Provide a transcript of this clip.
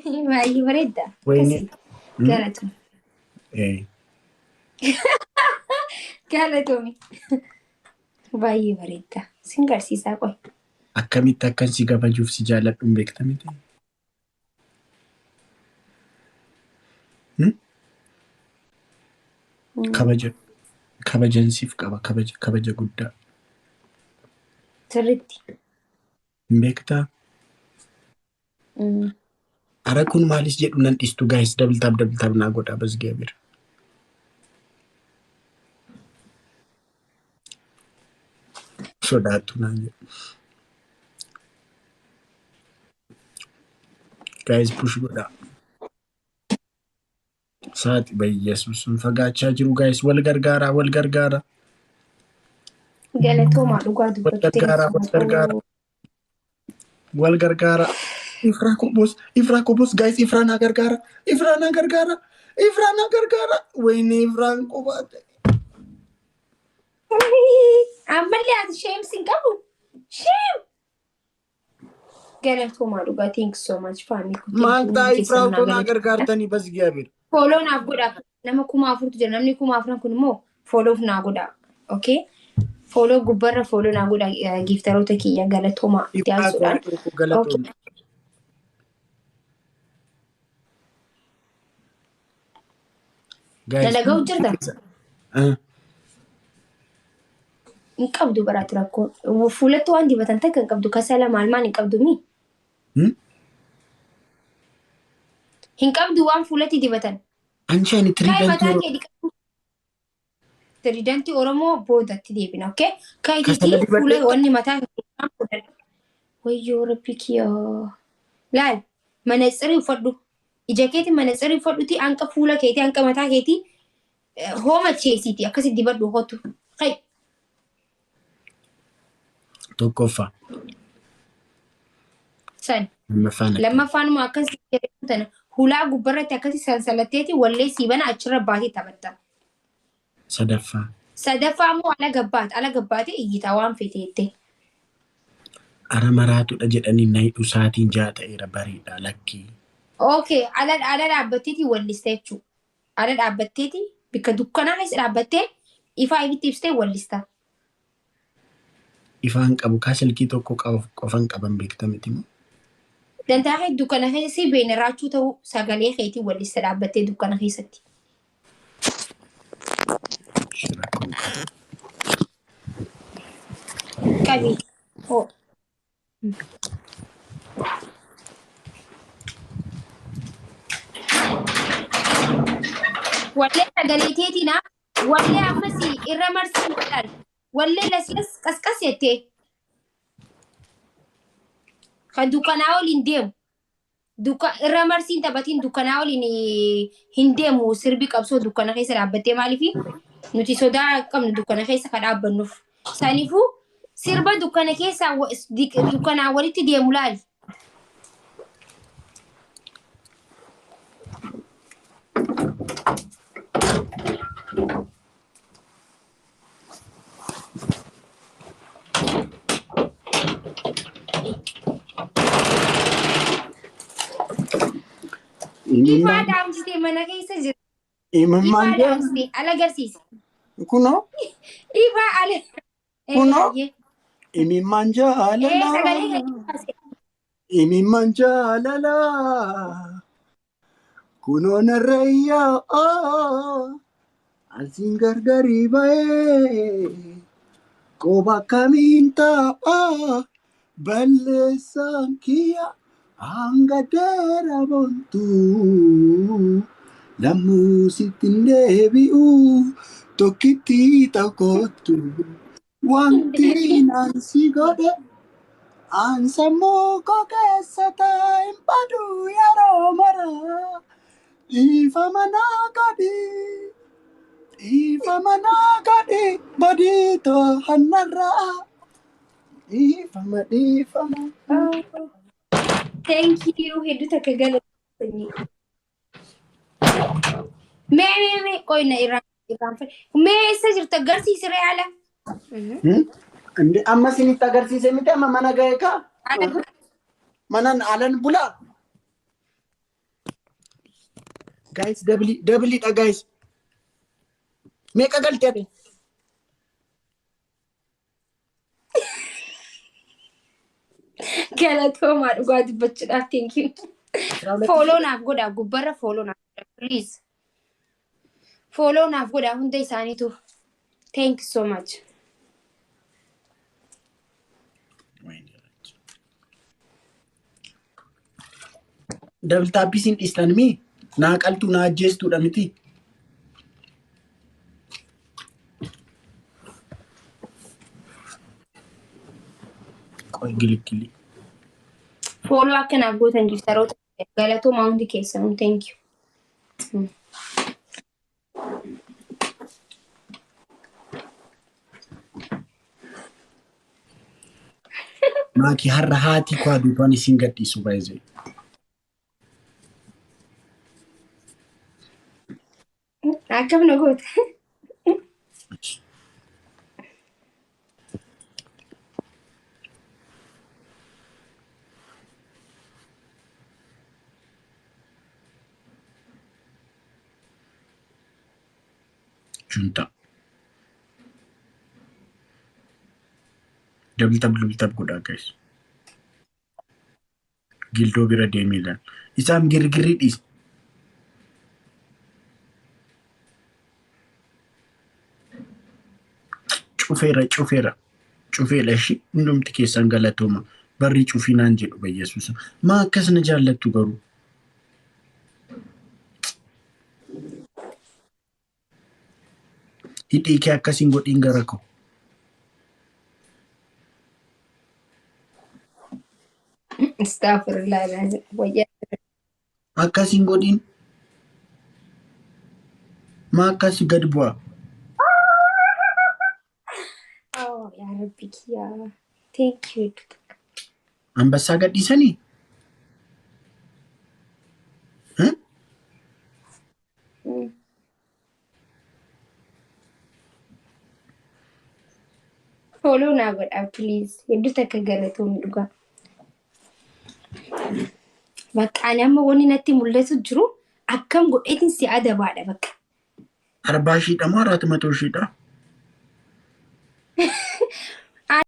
Baay'ee bareedda. Wayne. Akkasii. Galatoomi. Eh. Galatoomi. Baay'ee bareedda. Sin garsiisaa qoy. Akkamitti akkan si kabajuuf si jaalladhu hin beekta miti? Hmm? Kabaja kabajan siif qaba kabaja kabaja guddaa. Sirriitti. Hin beektaa? Ara kun maalis jedhu nan dhistu guys double tap double tap naa godhaa basgee bira. Sodaattu naan jedhu. Guys push godhaa. Saati bayyesuus sun fagaachaa jiru guys wal gargaaraa wal gargaaraa. Galatoomaa dhugaa Wal dubbattee. gargaaraa wal gargaaraa wal gargaaraa. Ifraa kobos Ifraa kobos guys Ifraa naa gargaara Ifraa naa gargaara Ifraa naa gargaara wayne Ifraan qobaate. Ammallee ati shame sin qabu. Shame. Galatoomaa dhugaa thank you so much family. Maal ta'a Ifraa otoo naa gargaartanii basgiyaabeer. Follow naaf godhaa. Nama 4000tu jira. Namni 4000n kun immoo follow naa godhaa. Okay? Follow gubbarra follow naa godhaa giftaroota kiyya galatoomaa itti Ifraa aansuudhaan. koo galatoomne. Guys. Dalagaa hojjetan? Ah, Hin qabdu baraati rakkoo. Fuulatti waan dibatan takka hin qabdu. Kasala maal maal hin qabdu mi? Hmm? Hin qabdu waan fuulatti dibatan. Anchi ani Kaay tiriidantii mataa kee dhiqadhu. Tiriidantii Oromoo boodatti deebina, okay? Kasala Kaayitii fuula dibadhee wanni mataa kee fuudhan. Wayyoo rabbi kiyyoo. Laal manatsirii uffadhu. Ija keeti manatsirii uffadhuti hanqa fuula keetii hanqa mataa keetii hooma cheesiiti akkasi dibadhu hotu. Kai. Tokkoffaa. San. Lammaffaan akkana. Lammaffaan immoo akkasi jedhamu tana hulaa gubbarratti akkasi sansalatteeti wallee sii bana achirra baatee taphatta. Sadaffaa. Sadaffaa immoo ala gabbaata ala gabbaatee iyyitaa waan feete jettee. Ara maraatudha jedhanii na hidhu sa'aatiin ja'a ta'eera bariidha lakkii. Okay, ala ala dhaabbatteeti wallista jechuudha. Ala dhaabbatteeti bikka dukkanaa keessa dhaabbattee ifaa ifitti ibsitee wallista. Ifaan qabu kaa silkii tokko qofan qaban beekta miti moo? Dantaa kee dukkana keessa si beekna raachuu ta'uu sagalee keetiin wallista dhaabbattee dukkana keessatti. Rakkoon qabu. Qabi. Oh. Wallee sagalee keetiin haa. Wallee ammas irra marsii godhan. Wallee laslas qasqas jettee. Kan dukkanaa waliin deemu. Dukka irra marsiin taphatiin dukkanaa waliin hin deemu sirbi qabsoo dukkana keessa dhaabbattee maaliifi nuti sodaa qabnu dukkana keessa kan dhaabbannuuf. Saniifuu sirba dukkana keessaa dukkanaa walitti deemu laali. Ifaa dhaamsitee mana keessa jira. Imimmaan Ifaa dhaamsitee ala agarsiisa. Kunoo Ifaa ala. Kunoo. Eeyyee. Imimmaan Ee sagalee jaalalaa. keetii baase. Imimmaan jaalalaa. Kunoo narreeyyaa asiin gargarii ba'ee qoba akkamiin ta'a balleessaan kiyya hanga deera bontu lammuu sitti hin deebi'u tokkitti tokkottu wanti naan si godhe an sammuu koo keessa taa'in badu yeroo mara dhiifama naa godhi dhiifama naa godhi badii too hannarraa dhiifama dhiifama. Thank you. Hedduu takka galatoomi. Mee mee mee qoyna irraan irraanfadhe. Mee eessa jirta garsiisi ree ala. Inde amma isinitti agarsiise miti amma mana ga'e kaa Ala manan alan bulaa. Guys, double double dha guys. Meeqa galte ati? Galatoomaa dhugaa dubbachuudhaaf, thank you. 12. Follow naaf godhaa, gubbarra follow naaf godhaa, please. Follow naaf godhaa hunda isaaniitu. Thank you so much. Double tap isin dhiistan mii? Naa qaltuu naa ajjeestuudha miti. Qoy giligilii. Follow akka naaf gootan giftaroota, galatoomaa hundi keessanuu, thank you. Maaki, har'a haati koo aduutaan isin gadhiisu baay'ee. Akkam na goota? Junta. Double tap, double tap godhaa guys. Gildoo bira deemee ilaala. Isaan girgirri dhiis. Cufeera, cufeera. Cufeera ishii, hundumti keessan galatooma. Barri cufinaan jedhu bayyesuusa. Maa akkas na jaallattu garuu? Hidhii kee akkasiin godhiin gara koo. Astaghfirullah alazim. Wayyaa. Akkasiin godhiin. Maa akkas gad bu'a? Oh, yaa Rabbi kiyyaa. Thank you. Ambassaa gadhiisanii? Huh? Follow naa godhaa please. Hedduu takka galatoomii dhugaa. Bakka ani amma wanni natti mul'atu jiru akkam godheetiin si adabaadha bakka. Arbaa ishiidha moo araatu matoo ishiidha?